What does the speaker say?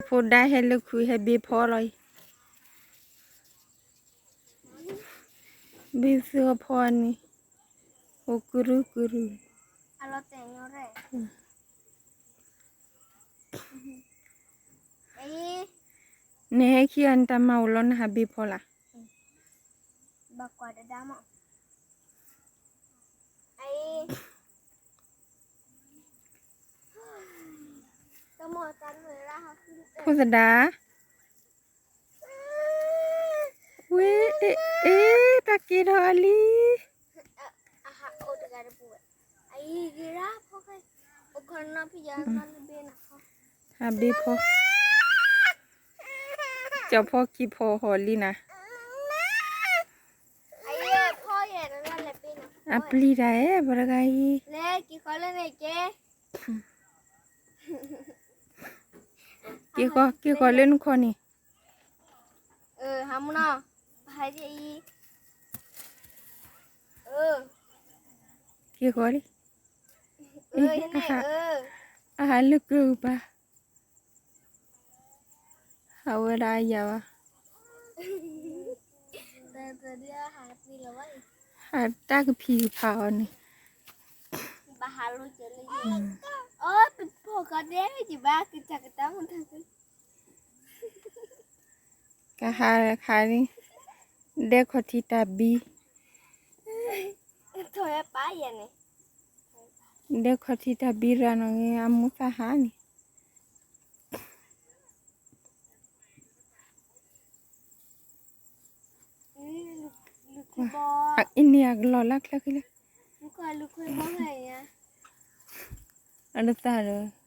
ဖိဒါဟဲလၢခုးဟဲဘ့ၣ်ဖီလီၤအံၤ, ဘ့ၣ်သုအဖီန့ၣ်, အိၣ်ကရူၢ်ကရူၢ်, နဟဲခံဂၤန့ၣ် တၢ်မၤအိၣ်လီၤ နဟးဘ့ၣ်ဖီလၢ်. ဖိသဒါ, ဝ့ၢ်, အ့, အ့, တၢ်က့ၤထီၣ်လံ. ဟးဘ့ၣ်ဖီ, ကၠီဖီခံဖီဟီၣ်လံနၤ, အပျံၤတၢ်အဲၣ် ပှၤတဂၤအံၤ, က့ၤဃီ, က့ၤဃီလၢနခီၣ်န့ၣ်, က့ၤဃီလံ, အဟးလၢကၢၢ်ပၤ, ဟးဝဲဒၣ်အယၤဘၣ်, ဟးတၢ်ကဖံးကဖးအီၤန့ၣ်, ကဟးခါန့ၣ်, ဒဲခီၣ်ထံးတၢ်ဘံ, ဒဲခီၣ်ထံးတၢ်ဘံရၤနီၣ်ဂ့ၤ အမိၢ်သးဟးန့ၣ် အအံၤန့ၣ်အကလီၤလၢချၢခံလၢ, အတသၣ်ဒီး